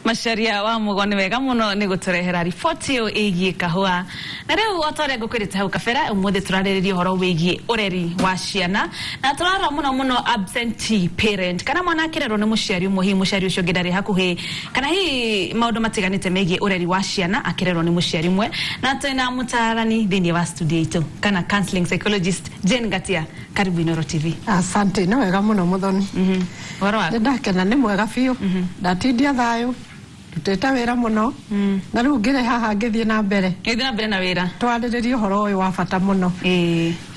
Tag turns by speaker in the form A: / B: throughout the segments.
A: Macharia wa Mugo, nĩ wega mũno nĩ gũtũrehera riboti ĩyo ĩgiĩ kahũa. Na rĩu o ta ũrĩa ngũkwĩrĩte hau kabere, ũmũthĩ tũrarĩrĩria ũhoro wĩgiĩ ũreri wa ciana, na tũrarora mũno mũno absentee parent, kana mwana akĩrerwo nĩ mũciari ũmwe, hihi mũciari ũcio ũngĩ ndarĩ hakuhĩ, kana hihi maũndũ matiganĩte megiĩ ũreri wa ciana akĩrerwo nĩ mũciari ũmwe. Na twĩna mũtaarani thĩinĩ wa studio itũ, kana counseling psychologist, Jane Ngatia. Karibu Inooro TV.
B: Asante, nĩ wega mũno, Mũthoni.
A: Ũhoro waku?
B: Nĩ ndakena, nĩ mwega biũ. Ndatindia thayũ, ndutĩte wĩra mũno, na rĩu ngĩrĩ haha ngĩthiĩ na mbere.
A: Gĩthiĩ na mbere na wĩra.
B: Twarĩrĩrie ũhoro ũyũ wa bata mũno.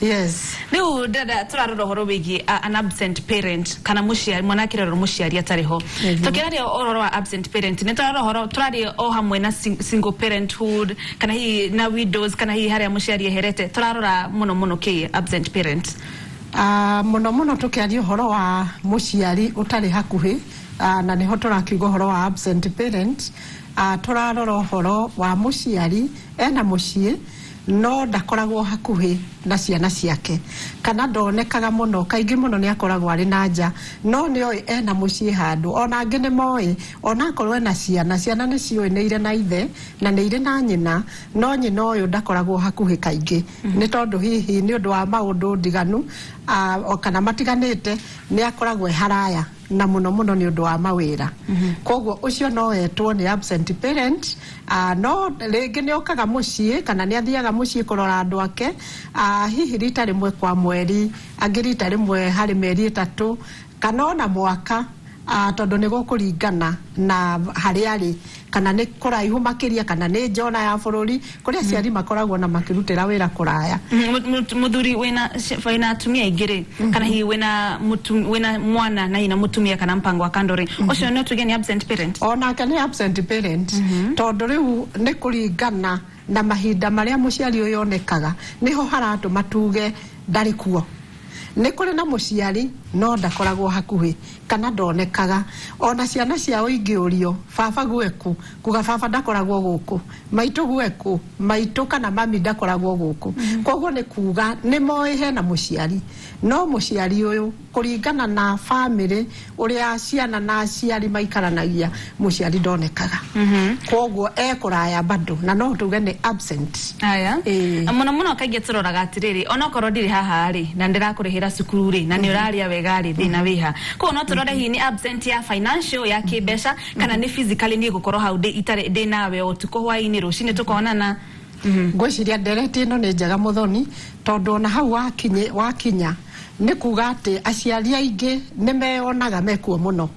B: Yes.
A: Rĩu ndĩrenda tũrarora ũhoro wĩgiĩ an absent parent, kana mũciari, mwana akĩrerwo mũciari atarĩ ho. Tũkĩaria ũhoro wa absent parent, nĩ tũrarora ũhoro tũraria o hamwe na single parenthood, kana hihi na widows, kana hihi harĩa mũciari eherete. Tũrarora mũno mũno kĩ absent parent?
B: Ah, mũno mũno tũkĩaria ũhoro wa mũciari ũtarĩ hakuhĩ, na nĩho tũrakiuga ũhoro wa absent parent, tũrarora ũhoro wa mũciari ena mũciĩ no ndakoragwo hakuhĩ na ciana ciake, kana ndonekaga mũno. Kaingĩ mũno nĩ akoragwo arĩ na nja, no nĩ oĩ ena mũciĩ handũ. Ona angĩ nĩ moĩ ona akorwo ena ciana, ciana nĩ ciũĩ nĩ irĩ na ithe na nĩ irĩ na nyina, no nyina ũyũ ndakoragwo hakuhĩ kaingĩ, nĩ tondũ hihi nĩ ũndũ wa maũndũ ndiganu, o kana matiganĩte, nĩ akoragwo e haraya, na mũno mũno nĩ ũndũ wa mawĩra. Koguo ũcio no etwo nĩ absent parent. No rĩngĩ nĩ okaga mũciĩ, kana nĩ athiaga mũciĩ kũrora andũ ake, hihi rita rĩmwe kwa mweri, angĩ rita rĩmwe harĩ mĩeri 3, kana ona mwaka, tondũ nĩ gũkũringana na harĩa arĩ, kana nĩ kũraihu makĩria, kana nĩ njona ya bũrũri, kũrĩa aciari makoragwo na makĩrutĩra wĩra kũraya.
A: Mũthuri wĩna atumia aingĩ rĩ, kana hihi wĩna mwana na hihi na mũtumia kana mpango wa kando rĩ, ũcio no tuge nĩ absent parent?
B: Onake nĩ absent parent, tondũ rĩu nĩ kũringana na mahinda marĩa mũciari ũyũ onekaga, nĩho haratũma tuge ndarĩ kuo. Nĩ kũrĩ na mũciari no ndakoragwo hakuhĩ, kana ndonekaga. Ona ciana ciao ingĩũrio, "Baba gweku?" kuga, "Baba ndakoragwo gũkũ." "Maitũ gweku?" "Maitũ kana mami ndakoragwo gũkũ." Koguo nĩ kuga nĩ moĩ hena mũciari, no mũciari ũyũ, kũringana na bamĩrĩ ũrĩa ciana na aciari maikaranagia, mũciari ndonekaga, koguo e kũraya bado, na no tuge nĩ absent.
A: Aya. Mũno mũno kaingĩ tũroraga atĩrĩrĩ, onokorwo ndirĩ haha rĩ, na ndĩrakũrĩhĩra cukuru rĩ, na nĩ ũrarĩa wega rĩ, thĩna wĩha? Koguo no tũrore hihi nĩ absent ya financial, ya kĩmbeca, kana nĩ physically niĩ gũkorwo hau ndĩ itarĩ ndĩ nawe o ũtukũ, hwaĩ-inĩ, rũcinĩ tũkonana.
B: Ngwĩciria ndereti ĩno nĩ njega, Mũthoni, tondũ ona hau wakinya nĩ kuga atĩ aciari aingĩ nĩ meyonaga mekuo mũno,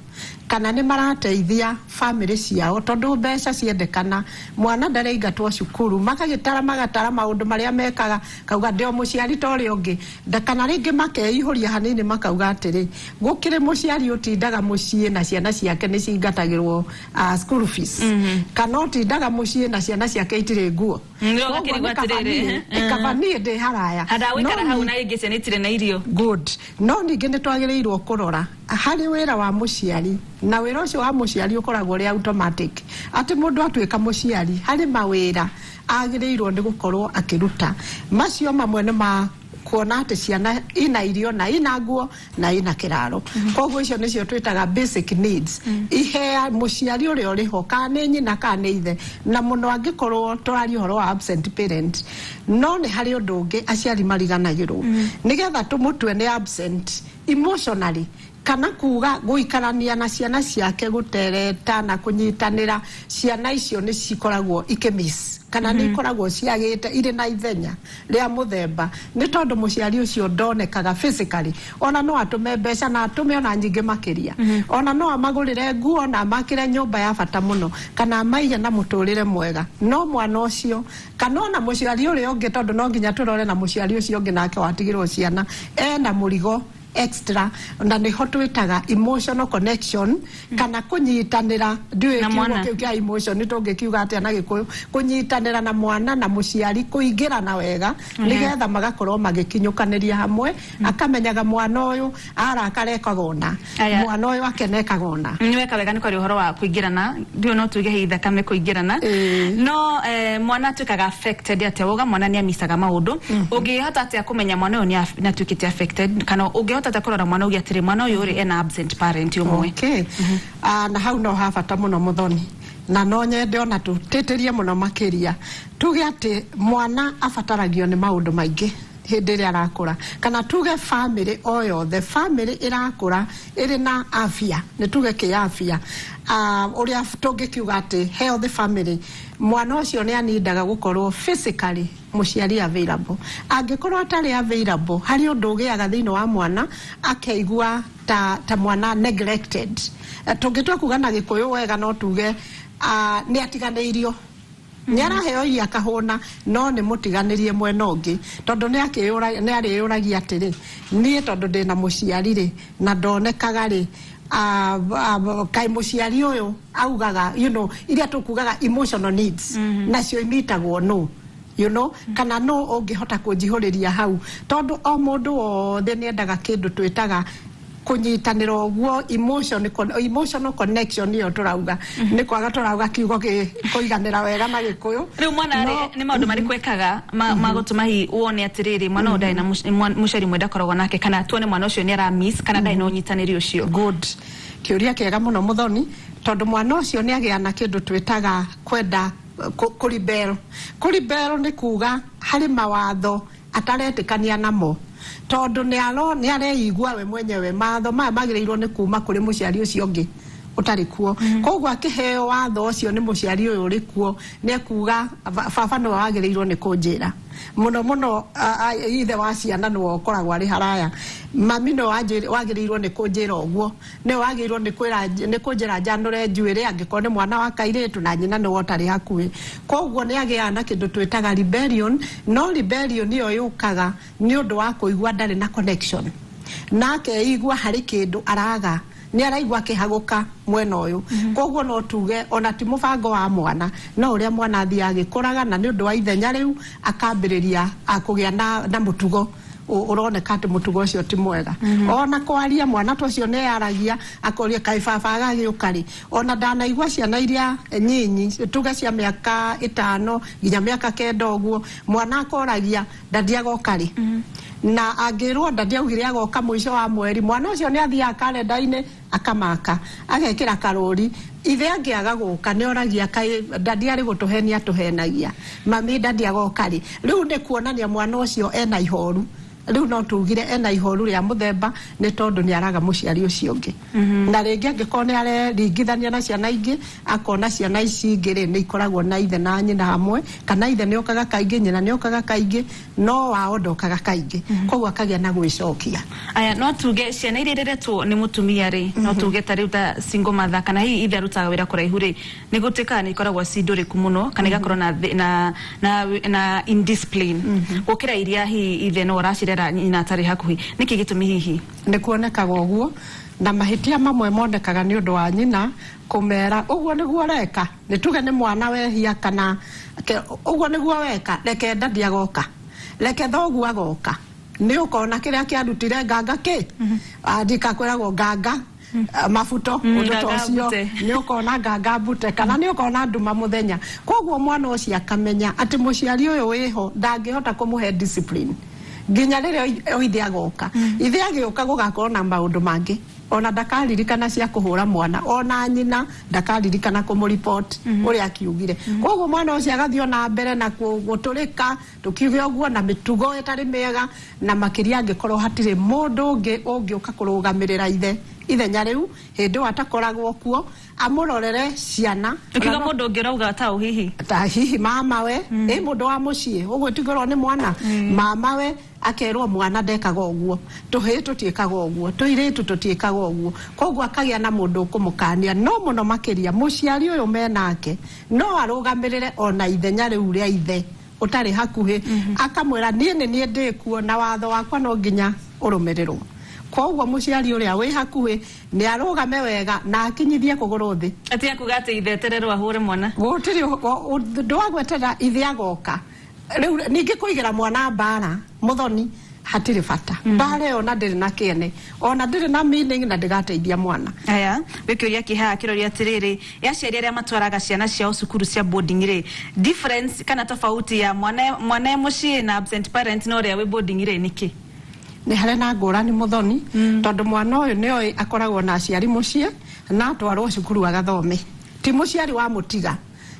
B: kana nĩ marateithia bamĩrĩ ciao, tondũ mbeca ciendekana, mwana ndarengatwo cukuru, magagĩtara, magatara maũndũ marĩa mekaga, kauga ndĩ o mũciari ta ũrĩa ũngĩ. Kana rĩngĩ makeihũria hanini, makauga atĩrĩ, gũkĩrĩ mũciari ũtindaga mũciĩ na ciana ciake nĩ cingatagĩrwo school fees, kana ũtindaga mũciĩ na ciana ciake itirĩ nguo.
A: Rĩu ũgakĩrigwo atĩrĩrĩ,
B: kaba niĩ ndĩ haraya.
A: Handa gũikara hau na rĩngĩ ciana itirĩ na irio.
B: Good. No ningĩ nĩ twagĩrĩirwo kũrora harĩ wĩra wa mũciari, na wĩra ũcio wa mũciari ũkoragwo ũrĩ automatic, atĩ mũndũ atuĩka mũciari harĩ mawĩra agĩrĩirwo nĩ gũkorwo akĩruta. Macio mamwe nĩ ma kuona atĩ ciana ina irio na ina nguo na ina kĩraro. Koguo icio nĩcio twĩtaga basic needs, ihea mũciari ũrĩa ũrĩ ho, kana nĩ nyina kana nĩ ithe, na mũno angĩkorwo tũraria ũhoro wa absent parent. No nĩ harĩ ũndũ ũngĩ aciari mariganagĩrwo, nĩgetha tũmũtue nĩ absent emotionally, kana kuga gũikarania na ciana ciake, gũtereta na kũnyitanĩra, ciana icio nĩ cikoragwo ikĩmiss, kana nĩ ikoragwo ciagĩte irĩ na ithenya rĩa mũthemba, nĩ tondũ mũciari ũcio ndonekaga physically. Ona no atũme mbeca, na atũme ona nyingĩ makĩria, ona no amagũrĩre nguo na amakĩre nyũmba ya bata mũno, kana amaige na mũtũrĩre mwega, no mwana ũcio, kana ona mũciari ũrĩa ũngĩ, tondũ no nginya tũrore na mũciari ũcio ũngĩ nake watigĩrwo ciana, ena mũrigo extra, na nĩho twĩtaga emotional connection, kana kũnyitanĩra. Ndiũĩ
A: Na
B: kiugo
A: mwana.
B: kĩu kĩa emotion tũngĩkiuga atĩa na Gĩkũyũ? Kũnyitanĩra na mwana na mũciari, kũingĩrana wega, nĩgetha magakorwo magĩkinyũkanĩria hamwe, akamenyaga mwana ũyũ arakara ekaga ũna,
A: Aya.
B: mwana ũyũ akena ekaga ũna.
A: Nĩ weka wega nĩ kwaria ũhoro wa kũingĩrana. Ndiũ no tuge hihi thakame kũingĩrana. No mwana atuĩkaga affected atĩa? Wauga mwana nĩ amicaga maũndũ. Ũngĩhota atĩa kũmenya mwana ũyũ nĩ atuĩkĩte affected, kana ũngĩhota atĩa kũrora mwana uge atĩrĩ, mwana ũyũ rĩ, ena absent parent ũmwe?
B: Okay. Na hau no ha bata mũno, Mũthoni. Na no nyende ona tũtĩtĩrie mũno makĩria, tuge atĩ mwana abataragio nĩ maũndũ maingĩ hĩndĩ ĩrĩa arakũra, kana tuge famĩlĩ o yothe, famĩlĩ ĩrakũra ĩrĩ na afya, nĩ tuge kĩafya, ũrĩa tũngĩkiuga atĩ healthy family, mwana ũcio nĩ anindaga gũkorwo physically mũciari available. Angĩkorwo atarĩ available, harĩ ũndũ ũgĩaga thĩinĩ wa mwana, akeigua ta mwana neglected. Tũngĩtua kuga na Gĩkũyũ wega, no tuge nĩ atiganĩirio. Nĩ araheo irio akahũna, no nĩ mũtiganĩrie mwena ũngĩ, tondũ nĩ arĩyũragia atĩrĩ, niĩ tondũ ndĩna mũciari rĩ na ndonekaga rĩ, kaĩ mũciari ũyũ augaga, iria tũkugaga emotional needs, nacio imitagwo no kana no ũngĩhota kũnjihũrĩria hau, tondũ o mũndũ wothe nĩ endaga kĩndũ twĩtaga kũnyitanĩra ũguo, emotional connection. Ĩyo tũrauga nĩ kwaga tũrauga kiugo kũiganĩra wega na Gĩkũyũ.
A: Rĩu mwana rĩ, nĩ maũndũ marĩkũ ekaga ma gũtũma hihi wone atĩrĩrĩ, mwana ũyũ ndarĩ na mũciari mwe ndakoragwo nake, kana tuone mwana ũcio nĩ ara miss kana ndarĩ na ũnyitanĩri ũcio?
B: Good, kĩũria kĩega mũno, Mũthoni, tondũ mwana ũcio nĩ agĩa na kĩndũ twĩtaga kwenda kũribel. Kũribel nĩ kuga harĩ mawatho ataretĩkania namo, tondũ nĩ areigua we mwenyewe mawatho maya magĩrĩirwo nĩ kuma kũrĩ mũciari ũcio ũngĩ ũtarĩ kuo. Koguo akĩheo watho ũcio nĩ mũciari ũyũ ũrĩ kuo, nĩ ekuga, "Baba nĩwe wagĩrĩirwo nĩ kũnjĩra mũno mũno." Ithe wa ciana nĩwe ũkoragwo arĩ haraya. "Mami nĩwe wagĩrĩirwo nĩ kũnjĩra ũguo, nĩwe wagĩrĩirwo nĩ kũnjĩra njanũre njuĩrĩ," angĩkorwo nĩ mwana wa kairĩtu na nyina nĩwe ũtarĩ hakuhĩ. Koguo nĩ agĩaga na kĩndũ twĩtaga rebellion, no rebellion ĩyo yũkaga nĩ ũndũ wa kũigua ndarĩ na connection, na akeigua harĩ kĩndũ araga, nĩ araigua akĩhagũka mwena ũyũ. Koguo no tuge ona ti mũbango wa mwana, no ũrĩa mwana athiaga agĩkũraga, na nĩ ũndũ wa ithenya rĩu akambĩrĩria kũgĩa na mũtugo ũroneka atĩ mũtugo ũcio ti mwega. Ona kwaria, mwana ta ũcio nĩ yaragia akoria, "Kaĩ baba agagĩũka rĩ?" Ona ndanaigua ciana iria nyinyi, tuge cia mĩaka 5 nginya mĩaka 9 ũguo, mwana akoragia, "Daddy agoka rĩ?" Na angĩrwo daddy augire agoka mũico wa mweri, mwana ũcio nĩ athiaga karenda-inĩ akamaka agekĩra karũri. Ithe angĩaga gũka, nĩ oragia, "Kaĩ daddy arĩ gũtũhenia tũhenagia? Mami, daddy agoka rĩ?" Rĩu nĩ kuonania mwana ũcio ena ihoru. Rĩu no tugire ena ihoru rĩa mũthemba, nĩ tondũ nĩ araga mũciari ũcio ũngĩ. Na rĩngĩ angĩkorwo nĩ areringithania na ciana ingĩ, akona ciana ici ingĩ rĩ, nĩ ikoragwo na ithe na nyina hamwe, kana ithe nĩ okaga kaingĩ, nyina nĩ okaga kaingĩ, no wao ndokaga kaingĩ. Koguo akagĩa na gwĩcokia.
A: Aya, no tuge ciana iria ireretwo nĩ mũtumia rĩ, no tuge ta rĩu ta single mother, kana hihi ithe arutaga wĩra kũraihu rĩ, nĩ gũtuĩkaga nĩ ikoragwo ci ndũrĩku mũno, kana igakorwo na na indiscipline gũkĩra iria hihi ithe no aracirera nyina atarĩ hakuhĩ. Nĩkĩ gĩtũmi hihi?
B: Nĩ kuonekaga ũguo, na mahĩtia mamwe monekaga nĩ ũndũ wa nyina kũmera, "Ũguo nĩguo ũreka?" Nĩ tuge nĩ mwana wehia, kana "Ũguo nĩguo weka? Reke daddy agoka, reke thoguo agoka, nĩ ũkona kĩrĩa kĩarutire nganga kĩ ndikakwĩragwo nganga mabuto." Ũndũ ta
A: Nganga
B: ũcio.
A: mbute.
B: Nĩ ũkona nganga mbute, kana nĩ ũkona nduma mũthenya. Koguo mwana ũcio akamenya atĩ mũciari ũyũ wĩho ndangĩhota kũmũhe discipline nginya rĩrĩa ithe agoka. Ithe agĩũka, gũgakorwo na maũndũ mangĩ, ona ndakaririkana cia kũhũra mwana, ona nyina ndakaririkana kũmũripoti ũrĩa akiugire. Koguo mwana ũcio agathiĩ ona mbere na gũtũrĩka, tũkiuge ũguo, na mĩtugo ĩtarĩ mĩega, na makĩria angĩkorwo hatirĩ mũndũ ũngĩ ũngĩũka kũrũgamĩrĩra ithe ithenya rĩu hĩndĩ ĩyo atakoragwo kuo, amũrorere ciana.
A: Ũkiuga mũndũ ũngĩ, ũrauga ta ũ hihi?
B: Ta hihi mama we, ĩ mũndũ wa mũciĩ ũguo, tigorwo nĩ mwana, mama we akerwo, "Mwana ndekaga ũguo, tũhĩĩ tũtiĩkaga ũguo, tũirĩtu tũtiĩkaga ũguo." Koguo akagĩa na mũndũ ũkũmũkania, no mũno makĩria mũciari ũyũ menake no arũgamĩrĩre ona ithenya rĩu rĩa ithe ũtarĩ hakuhĩ, akamwĩra, "Niĩ nĩ niĩ ndĩkuo, na watho wakwa no nginya ũrũmĩrĩrwo." Koguo mũciari ũrĩa wĩ hakuhĩ nĩ arũgame wega na akinyithie kũgũrũ thĩ.
A: Atia kuga atĩ ithe etererwo ahũre mwana.
B: Gũtirĩ ũndũ wa gweterera ithe agoka. Rĩu ningĩ kũigĩra mwana mbara, Mũthoni, hatirĩ bata. Mbara ĩyo ona ndĩrĩ na kĩene, ona ndĩrĩ na meaning, na ndĩgateithia mwana.
A: Aya, gwĩ kĩũria kĩ haha kĩroria atĩrĩrĩ, ĩ aciari arĩa matwaraga ciana ciao cukuru cia boarding rĩ, difference kana tofauti ya mwana e mũciĩ na absent parent na ũrĩa wĩ boarding rĩ, nĩkĩ?
B: Nĩ harĩ na ngũrani, Mũthoni, tondũ mwana ũyũ nĩ oĩ akoragwo na aciari mũciĩ, na atwarwo cukuru agathome. Ti mũciari wa mũtiga,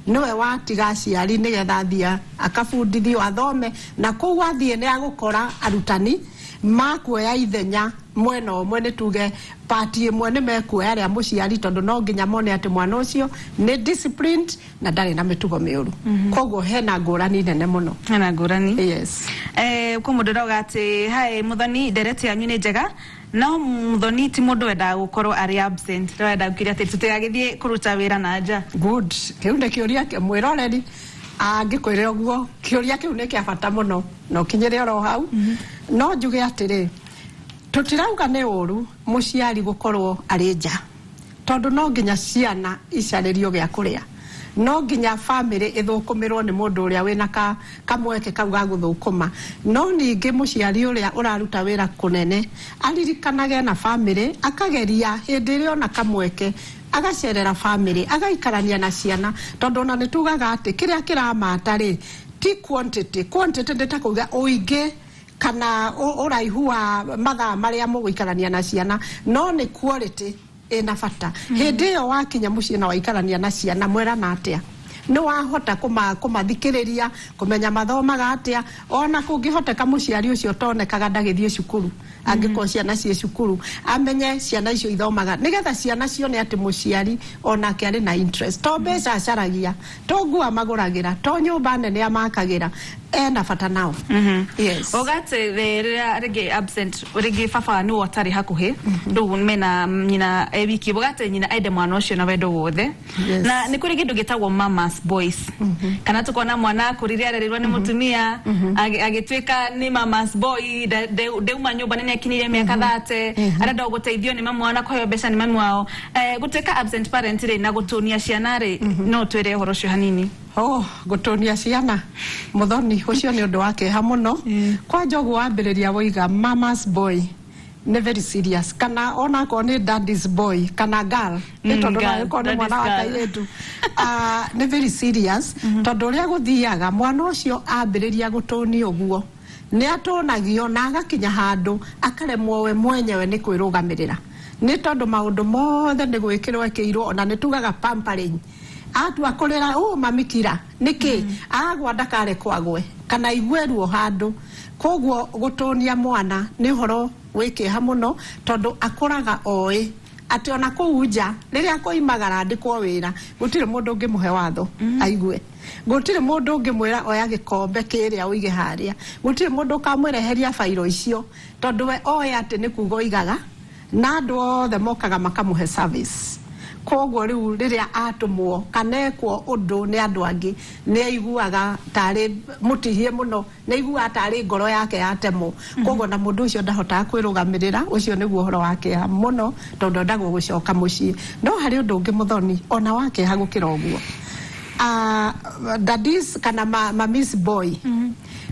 B: nĩwe watiga aciari nĩgetha athiĩ akabundithio athome, na kũu athiĩ nĩ agũkora arutani makuoya ithenya mwena ũmwe. Nĩ tuge pati ĩmwe nĩ mekuoya rĩa mũciari, tondũ no nginya mone atĩ mwana ũcio nĩ disciplined na ndarĩ na mĩtugo mĩũru. Koguo hena ngũrani nene mũno.
A: Hena ngũrani.
B: Yes.
A: Kwĩ mũndũ ũrauga atĩ hai Muthoni, ndereti yanyu nĩ njega, no Muthoni ti mũndũ wendaga gũkorwo arĩ absent, ndĩrenda gũkĩria atĩ tũtigagĩthiĩ kũruta wĩra na nja.
B: Good. Kĩu nĩ kĩũria mwĩroreri angĩkwĩra ũguo, kĩũria kĩu nĩ kĩa bata mũno na ũkinyĩre oro hau. No njuge atĩrĩ, tũtirauga nĩ ũru mũciari gũkorwo arĩ nja, tondũ no nginya ciana icarĩrio gĩa kũrĩa, no nginya famĩlĩ ĩthũkũmĩrwo nĩ mũndũ ũrĩa wĩna kamweke kau ga gũthũkũma. No ningĩ mũciari ũrĩa ũraruta wĩra kũnene aririkanage na famĩlĩ, akageria hĩndĩ ĩrĩa ona kamweke agacerera famĩlĩ, agaikarania na ciana, tondũ ona nĩ tugaga atĩ kĩrĩa kĩramata rĩ ti quantity. Quantity nĩ ta kuga ũingĩ kana ũraihu wa mathaa marĩa mũgũikarania na ciana, no nĩ quality ĩna bata. Hĩndĩ ĩyo wakinya mũciĩ na waikarania na ciana, mwerana atĩa, nĩ wahota kũmathikĩrĩria, kũmenya mathomaga atĩa. Ona kũngĩhoteka mũciari ũcio tonekaga ndagĩthiĩ cukuru, angĩkorwo ciana ciĩ cukuru, amenye ciana icio ithomaga, nĩgetha ciana cione atĩ mũciari onake arĩ na interest. To mbeca acaragia, to nguo amagũragĩra, to nyũmba nene amakagĩra, ena bata nao. Yes.
A: Ũgate rĩrĩa rĩngĩ absent, rĩngĩ baba nĩwe ũtarĩ hakuhĩ, rĩu mena nyina e wiki, ũgate nyina ende mwana ũcio na wendo wothe. Na nĩ kũrĩ kĩndũ gĩtagwo mamas boys, kana tukona mwana akũrire arerirwo nĩ mũtumia, agĩtuĩka nĩ mamas boy, ndauma nyũmba nĩ akinyire mĩaka 30, arenda o gũteithio nĩ mamu wao na kũheo mbeca nĩ mamu wao. Gũtuĩka absent parent rĩ na gũtũnia ciana rĩ, no twĩre ũhoro ũcio hanini?
B: Oh, gũtũnia ciana, Muthoni, ũcio nĩ ũndũ wa kĩeha mũno. Kwanja ũguo wambĩrĩria woiga mamas boy nĩ very serious, kana onakorwo nĩ daddy's boy kana girl, nĩ tondũ no ĩkorwo nĩ mwana wa kairĩtu. Nĩ very serious, tondũ ũrĩa gũthiaga mwana ũcio ambĩrĩria gũtũnia ũguo nĩ atũnagio na agakinya handũ akaremwo we mwenyewe nĩ kwĩrũgamĩrĩra, nĩ tondũ maũndũ mothe nĩ gwĩkĩrwo ekĩirwo. Ona nĩ tugaga pampering, atua kũrĩra ũ mamikira nĩkĩ agwa ndakarekwo agwe kana igue ruo handũ. Koguo gũtũnia mwana nĩ ũhoro wĩ kĩeha mũno, tondũ akũraga oĩ atĩ ona kũu nja rĩrĩa akoimagara andĩkwo wĩra, gũtirĩ mũndũ ũngĩmũhe watho aigue, gũtirĩ mũndũ ũngĩmwĩra oya gĩkombe kĩrĩa ũige harĩa, gũtirĩ mũndũ ũkamwĩra eheria bairo icio, tondũ we oĩ atĩ nĩ kuga oigaga na andũ othe mokaga makamũhe service. Koguo rĩu rĩrĩa atũmwo kana ekwo ũndũ nĩ andũ angĩ, nĩ aiguaga tarĩ mũtihie mũno, nĩ aiguaga tarĩ ngoro yake yatemwo. Koguo na mũndũ ũcio ndahotaga kwĩrũgamĩrĩra. Ũcio nĩguo ũhoro wa kĩeha mũno, tondũ endagwo gũcoka mũciĩ. No harĩ ũndũ ũngĩ, Mũthoni, ona wa kĩeha gũkĩra ũguo. Daddies kana mamis boy,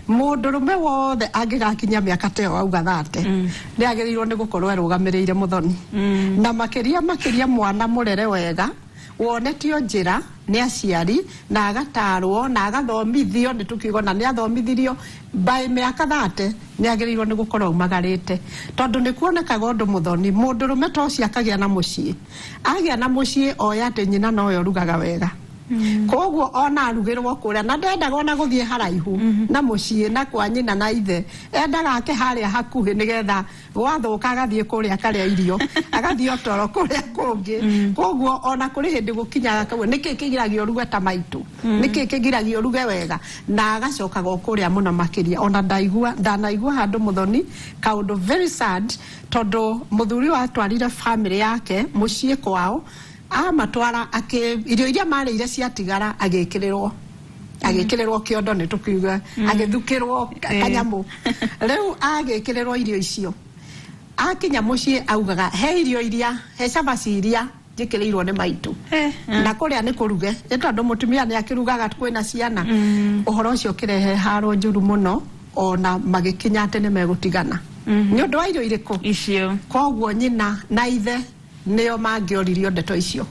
B: mũndũrũme wothe angĩgakinya mĩaka ta ĩyo auga 30 nĩ agĩrĩirwo nĩ gũkorwo erũgamĩrĩire, Mũthoni, na makĩria makĩria mwana mũrere wega, wonetio njĩra nĩ aciari na agatarwo na agathomithio, nĩ tũkiuga na nĩ athomithirio, by mĩaka 30 nĩ agĩrĩirwo nĩ gũkorwo aumagarĩte, tondũ nĩ kuonekaga ũndũ, Mũthoni, mũndũrũme ta ũcio akagĩa na mũciĩ, agĩa na mũciĩ oya atĩ nyina nowe ũrugaga wega. Koguo ona arugĩrwo kũrĩa na ndendaga ona gũthiĩ haraihu na mũciĩ na kwa nyina na ithe, endaga ake harĩa hakuhĩ, nĩgetha gwathũka agathiĩ kũrĩa akarĩa irio, agathiĩ otoro kũrĩa kũngĩ. Koguo ona kũrĩ hĩndĩ gũkinyaga kau, nĩkĩ kĩgiragia ũruge ta maitũ, nĩkĩ kĩgiragia ũruge wega, na agacokaga o kũrĩa mũno makĩria. Ona ndaigua, ndanaigua handũ, Mũthoni, kaũndũ very sad, tondũ mũthuri watwarire family yake mũciĩ kwao, amatwara akĩ irio iria marĩire ciatigara, agĩkĩrĩrwo kĩondo, nĩ tũkiuga agĩthukĩrwo kanyamũ. Rĩu agĩkĩrĩrwo irio icio, akinya mũciĩ augaga he irio iria, he cabaci iria njĩkĩrĩirwo nĩ maitũ na kũrĩa nĩ kũruge, nĩ tondũ mũtumia nĩ akĩrugaga kwĩna ciana. Ũhoro ũcio ũkĩrehe haro njũru mũno, ona magĩkinya atĩ nĩ megũtigana nĩ ũndũ wa irio irĩkũ?
A: Icio.
B: Koguo nyina na ithe nĩo mangĩoririo ndeto icio.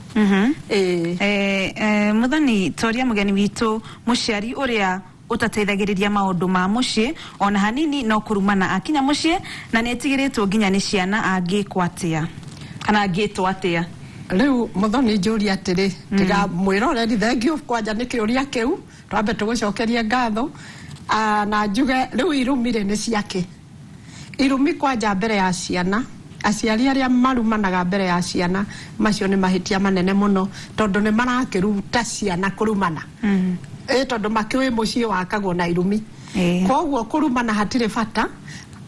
B: Ĩĩ.
A: Muthoni, toria mũgeni witũ, mũciari ũrĩa ũtateithagĩrĩria maũndũ ma mũciĩ ona hanini, no kũrumana akinya mũciĩ, na nĩ etigĩrĩtwo nginya nĩ ciana, angĩkwo atĩa kana angĩtwo atĩa?
B: Rĩu Mũthoni, njũria atĩrĩ, tiga mwĩroreri, thengiũ kwanja nĩ kĩũria kĩu, twambe tũgũcokerie ngatho. Na njuge rĩu irumi rĩ nĩ ciake, irumi kwanja mbere ya ciana, aciari arĩa marumanaga mbere ya ciana, macio nĩ mahĩtia manene mũno, tondũ nĩ marakĩruta ciana kũrumana. Ĩ tondũ makĩũĩ mũciĩ wakagwo na irumi. Koguo kũrumana hatirĩ bata,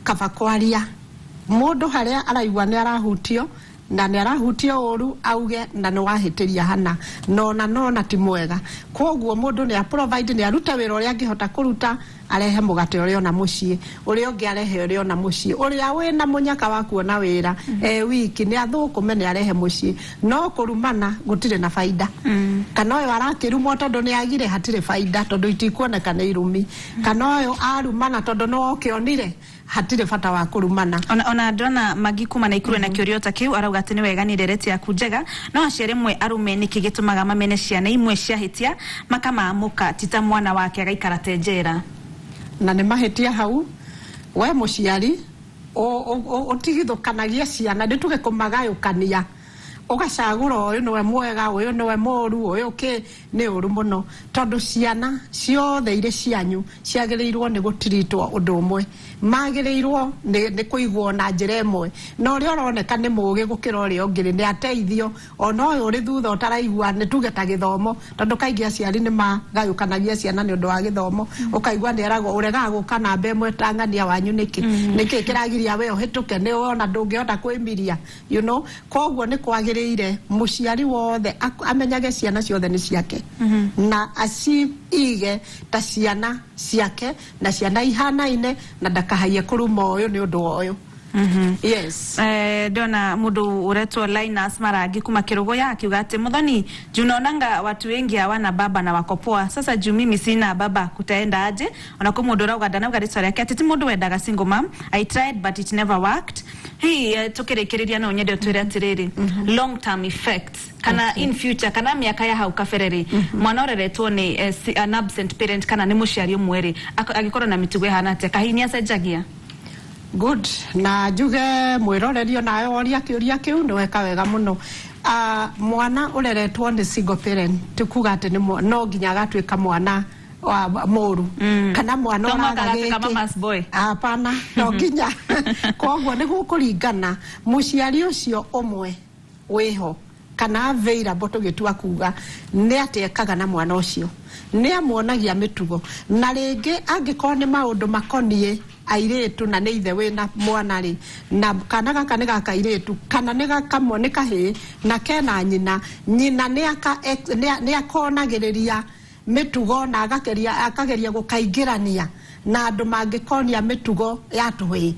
B: kaba kwaria. Mũndũ harĩa araigua nĩ arahutio na nĩ arahutio ũru, auge na nĩ wahĩtĩria hana nona nona ti mwega. Koguo mũndũ nĩ a provide, nĩ arute wĩra ũrĩa angĩhota kũruta, arehe mũgate ũrĩa ona mũciĩ, ũrĩa ũngĩ arehe ũrĩa ona mũciĩ, ũrĩa wĩna mũnyaka wa kuona wĩra e wiki nĩ athũkũme nĩ arehe mũciĩ. No kũrumana gũtirĩ na baida. Kana ũyũ arakĩrumwo tondũ nĩ agire, hatirĩ baida, tondũ itikuoneka nĩ irumi. Kana ũyũ arumana tondũ nĩ wokĩonire, hatirĩ bata wa kũrumana.
A: Ona ndona Magi kuma Naikuru na kĩũria ta kĩu, arauga atĩ nĩ wega, nĩ ndereti yaku njega, no aciari amwe arũme nĩkĩ gĩtũmaga mamene ciana imwe ciahĩtia makamamũka ti ta mwana wake agaikara te njera?
B: Na nĩ mahĩtia hau. We mũciari ũtigithũkanagie ciana, nĩ tuge kũmagayũkania, ũgacagũra ũyũ nĩwe mwega, ũyũ nĩwe mũru, ũyũ kĩ, nĩ ũru mũno, tondũ ciana ciothe irĩ cianyu ciagĩrĩirwo nĩ gũtiritwo ũndũ ũmwe, magĩrĩirwo nĩ kũigwo na njĩra ĩmwe, na ũrĩa ũroneka nĩ mũgĩ gũkĩra ũrĩa ũngĩ rĩ, nĩ ateithio, ona ũyũ ũrĩ thutha ũtaraigua, nĩ tuge ta gĩthomo, tondũ kaingĩ aciari nĩ magayũkanagia ciana nĩ ũndũ wa gĩthomo. Ũkaigua nĩ eragwo, ũregaga gũka namba ĩmwe ta ng'ania wanyu nĩkĩ? Nĩkĩ kĩragiria we ũhĩtũke? Nĩ wona ndũngĩhota kwĩmiria. Koguo nĩ kwagĩrĩire mũciari wothe amenyage ciana ciothe nĩ ciake na aciige ta ciana ciake na ciana ihanaine, na ndakahaiye kũruma ũyũ nĩ ũndũ wa ũyũ. Yes.
A: Ndona mundu uretwo Linus Marangi kuma Kiruguya akiuga ati, "Muthoni, juu naonanga watu wengi hawana baba na wako poa. Sasa juu mimi sina baba, kutaenda aje?" Ona ko mundu urauga ndanauga ritwa riake, ati ti mundu wendaga single mom, "I tried but it never worked." Hii tukirikiria no nyende utwire atiriri, long term effects kana in future kana miaka ya hau kabere rĩ, mwana ũreretwo nĩ an absent parent kana nĩ mũciari ũmwe rĩ, agĩkorwo na mĩtugo ĩhana atĩa? Kahihi nĩ acenjagia?
B: Good, na njuge mwĩrorerio nawe woria kĩũria kĩu nĩ weka wega mũno. Mwana ũreretwo nĩ single parent ti kuga atĩ nĩ no nginya agatuĩka mwana wa mũru kana mwana
A: To mũhaka
B: ũraga
A: agatuĩka
B: gĩkĩ.
A: Mama's boy.
B: Hapana, no nginya. Koguo nĩ gũkũringana mũciari ũcio ũmwe wĩho kana available, tũgĩtua kuga nĩ atĩ ekaga na mwana ũcio, nĩ amuonagia mĩtugo, na rĩngĩ angĩkorwo nĩ maũndũ makoniĩ airĩtu na nĩ ithe wĩna mwana rĩ, na kana gaka nĩ gaka airĩtu kana nĩ gakamwe nĩ kahĩĩ na kena nyina, nyina nĩ akonagĩrĩria mĩtugo na akageria gũkaingĩrania na andũ mangĩkonia mĩtugo ya tũhĩĩ.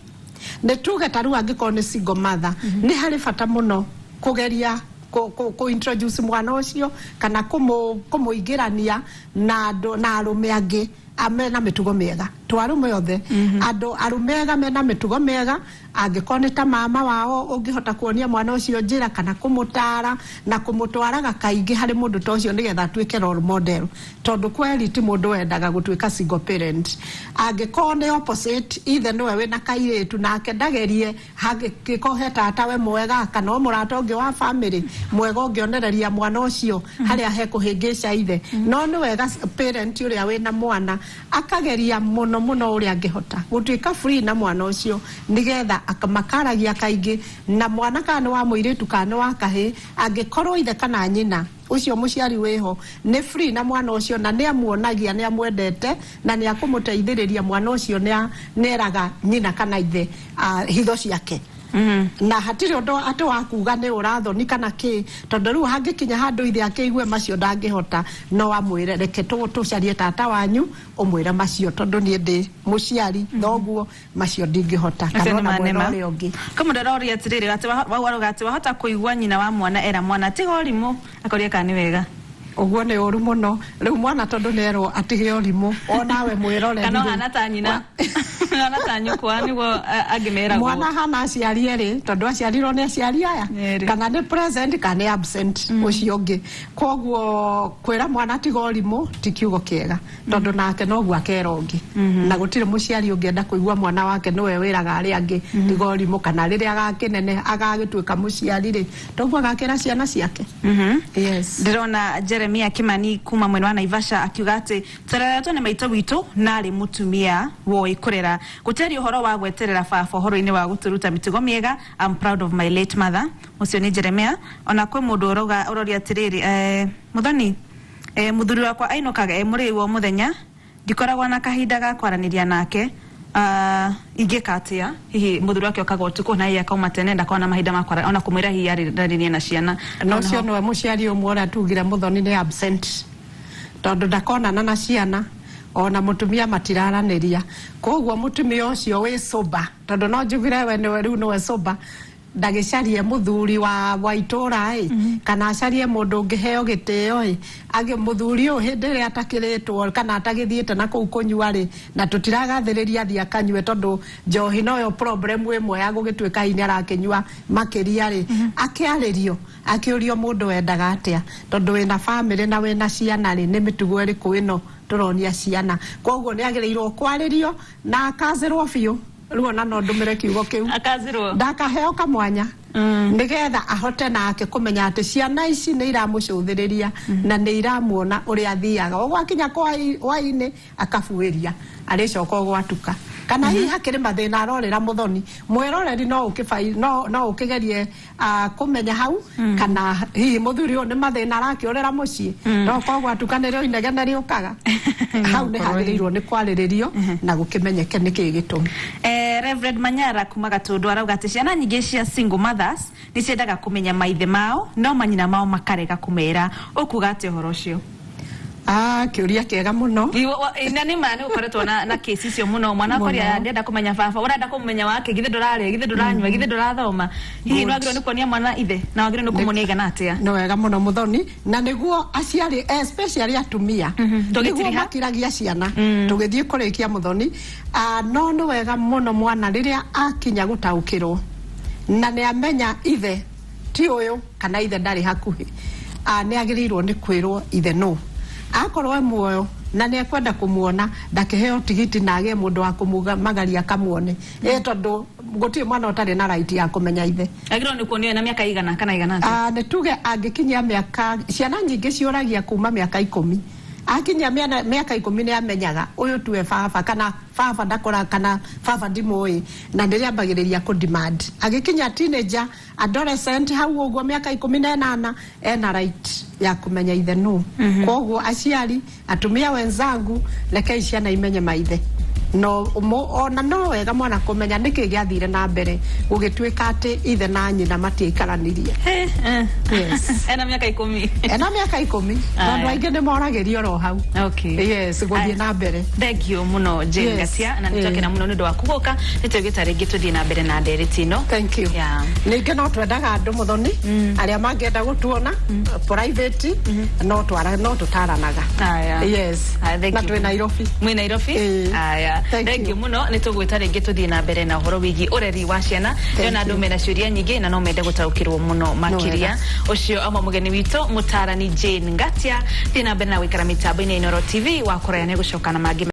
B: Nĩ tuge ta rĩu angĩkorwo nĩ single mother, nĩ harĩ bata mũno kũgeria kũ introduce mwana ũcio kana kũmũingĩrania na andũ na arũme angĩ mena mĩtugo mĩega, to arũme othe, andũ arũme ega mena mĩtugo mĩega. Angĩkorwo nĩ ta mama wao ũngĩhota kuonia mwana ũcio njĩra kana kũmũtara na kũmũtwaraga kaingĩ harĩ mũndũ ta ũcio nĩgetha atuĩke role model, tondũ kweri ti mũndũ wendaga gũtuĩka single parent. Angĩkorwo nĩ opposite, ithe nĩwe wĩna kairĩtu nake ndagerie, hangĩkorwo he tatawe mwega kana o mũrata ũngĩ wa family mwega ũngĩonereria mwana ũcio harĩa hekũhĩngĩca ithe. No nĩ wega parent ũrĩa wĩna mwana akageria mũno mũno ũrĩa angĩhota gũtuĩka free na mwana ũcio, nĩgetha makaragia kaingĩ na mwana, kana nĩ wa mũirĩtu kana nĩ wa kahĩĩ. Angĩkorwo ithe kana nyina ũcio mũciari wĩho nĩ free na mwana ũcio na nĩ amuonagia nĩ amwendete na nĩ akũmũteithĩrĩria, mwana ũcio nĩ eraga nyina kana ithe hitho ciake na hatirĩ ũndũ atĩ wa kuga nĩ ũrathoni kana kĩ, tondũ rĩu hangĩkinya handũ ithe akĩigue macio ndangĩhota, no amwĩre, "Reke tũcarie tata wanyu ũmwĩre macio, tondũ niĩ ndĩ mũciari thoguo, macio ndingĩhota," kana ona mwena ũrĩa ũngĩ.
A: Kũmũndũ aroria atĩrĩrĩ, atĩ wau arauga atĩ wahota kũigua nyina wa mwana era mwana, "Tiga ũrimũ," akoria kana nĩ wega.
B: Ũguo nĩ ũru mũno. Rĩu mwana tondũ nĩ erwo atige ũrimũ, onawe mwĩroreri
A: kana
B: rĩ,
A: ũhana ta nyina, ũhana ta nyũkwa nĩguo angĩmeragwo.
B: Mwana hana aciari erĩ, tondũ aciarirwo nĩ aciari aya
A: Erĩ.
B: kana nĩ present kana nĩ absent ũcio ũngĩ. Koguo kwĩra mwana tiga ũrimũ ti kiugo kĩega, tondũ nake noguo akera ũngĩ, na gũtirĩ mũciari ũngĩenda kũigua mwana wake nĩwe wĩraga arĩa angĩ tiga ũrimũ, kana rĩrĩa agakĩnene agagĩtuĩka mũciari rĩ, toguo agakĩra ciana ciake. Yes.
A: Ndĩrona Jeremia Kimani kuma mwena wa Naivasha akiuga atĩ tũreretwo nĩ maitũ witũ na arĩ mũtumia woĩ kũrera, gũtiarĩ ũhoro wa gweterera baba ũhoro-inĩ wa gũtũruta mĩtugo mĩega. I'm proud of my late mother. Ũcio nĩ Jeremia. Ona kwĩ mũndũ ũrauga ũroria atĩrĩrĩ, Mũthoni, mũthuri wakwa ainũkaga e mũrĩu o mũthenya, ndikoragwo na kahinda ga kwaranĩria nake, ingĩka atĩa? Hihi mũthuri wake okaga ũtukũ na hihi akauma tene, ndakoragwo na mahinda ma ona kũmwĩra hihi aranĩrie na ciana.
B: Na ũcio nĩwe mũciari ũmwe ũrĩa tugire, Mũthoni, nĩ absent, tondũ ndakonana na ciana ona mũtumia matiraranĩria. Koguo mũtumia ũcio wĩ sober, tondũ no njugire we nĩwe rĩu nĩwe sober, ndagĩcarie mũthuri wa itũra ĩ, kana acarie mũndũ ũngĩheo gĩtĩo ĩ, agĩ mũthuri ũyũ hĩndĩ ĩrĩa atakĩrĩtwo kana atagĩthiĩte na kũu kũnyua rĩ, na tũtiragathĩrĩria athiĩ akanyue, tondũ njohi noyo problem ĩmwe ya gũgĩtuĩka hihi nĩ arakĩnyua makĩria rĩ, akĩarĩrio, akĩũrio mũndũ wendaga atĩa, tondũ wĩna bamĩrĩ na wĩna ciana rĩ, nĩ mĩtugo ĩrĩkũ ĩno tũronia ciana? Koguo nĩ agĩrĩirwo kwarĩrio na akazĩrwo biũ. Rĩu ona no ndũmĩre kiugo kĩu.
A: Akazirwo.
B: Ndakaheo kamwanya, nĩgetha ahote nake kũmenya atĩ ciana ici nĩ iramũcũthĩrĩria na nĩ iramuona ũrĩa athiaga. O gwakinya kwa hwainĩ akabuĩria, arĩcoka o gwatuka, kana hihi hakĩrĩ mathĩna arorĩra. Mũthoni mwĩroreri no ũkĩbai no ũkĩgerie kũmenya hau kana hihi mũthuri ũyũ nĩ mathĩna arakĩũrĩra mũciĩ, no korwo gwatuka nĩrĩo inegene rĩũkaga hau, nĩ hagĩrĩirwo nĩ kwarĩrĩrio na gũkĩmenyeke nĩkĩĩ gĩtũmi.
A: Reverend Manyara kuma Gatundu arauga atĩ ciana nyingĩ cia single mothers nĩ ciendaga kũmenya maithe mao, no manyina mao makarega kũmera. Ũkuga atĩ ũhoro ũcio?
B: Kĩũria kĩega mũno.
A: Na nĩ ma nĩ ũkoretwo na kesi icio mũno, mwana
B: Mũno.
A: akoria ndenda kũmenya baba, ũrenda kũmenya wake? Githĩ ndũrarĩa? Githĩ ndũranyua? Githĩ ndũrathoma? Hihi
B: Good.
A: nĩ wagĩrĩirwo nĩ kuonia mwana ithe, na wagĩrĩirwo nĩ kũmuonia igana atĩa?
B: Nĩ wega mũno, Mũthoni, na nĩguo aciari, especially atumia, nĩguo
A: Tũgĩtiriha.
B: makiragia ciana. Tũgĩthiĩ kũrĩkia, Mũthoni, no nĩ wega mũno mwana rĩrĩa akinya gũtaũkĩrwo na nĩ amenya ithe ti ũyũ kana ithe ndarĩ hakuhĩ, nĩ agĩrĩirwo nĩ kwĩrwo ithe nũ. Akorwo e muoyo na nĩ ekwenda kũmuona, ndakĩheo tigiti na agĩe mũndũ wa kũmagaria akamuone, ĩ tondũ gũtirĩ mwana ũtarĩ na right ya kũmenya ithe.
A: Agĩrĩirwo nĩ kuonio na mĩaka igana kana igana atĩa?
B: Nĩ tuge angĩkinyia mĩaka, ciana nyingĩ ciũragia kuma mĩaka 10. Akinyia mĩaka 10 nĩ amenyaga ũyũ tuwe baba, kana baba ndakora, kana baba ndimũĩ, na nĩ rĩambagĩrĩria kũ demand. Agĩkinya teenager, adolescent, hau ũguo mĩaka 18, ena right ya kũmenya ithe nũ. Koguo aciari, atumia wenzangu, rekei ciana imenye maithe. No ona no wega mwana kũmenya nĩkĩ gĩathire na mbere gũgĩtuĩka atĩ ithe na nyina matiaikaranirie. Yes.
A: Ena mĩaka 10.
B: Ena mĩaka 10, tondũ
A: Aya.
B: aingĩ nĩ moragĩrio oro hau. Yes, gũthiĩ
A: Aya.
B: na mbere.
A: Thank you mũno, Jane Ngatia, na nĩtwakena mũno nĩ ũndũ wa kũgũka. Nĩ twĩgĩta rĩngĩ tũthiĩ na mbere na ndereti ĩno.
B: Thank you. Ningĩ no twendaga andũ, Mũthoni, arĩa mangĩenda gũtuona private, no twara no tũtaranaga.
A: Aya.
B: Yes.
A: Aya, thank
B: Na
A: you.
B: twĩ Nairobi.
A: Mwĩ Nairobi.
B: Ĩĩ.
A: Aya.
B: Thank
A: Thank you
B: you.
A: mũno. Nĩ tũgwĩta rĩngĩ tũthiĩ na mbere na ũhoro wĩgiĩ ũreri wa ciana. Ndĩrona andũ
B: you.
A: mena ciũria nyingĩ na no mende gũtaũkĩrwo mũno makĩria.
B: Wega.
A: Ũcio amwe mũgeni witũ, mũtarani Jane Ngatia. Thiĩ na mbere na gũikara mĩtambo-inĩ ya Inooro TV wa kũraya, nĩ gũcoka na mangĩ.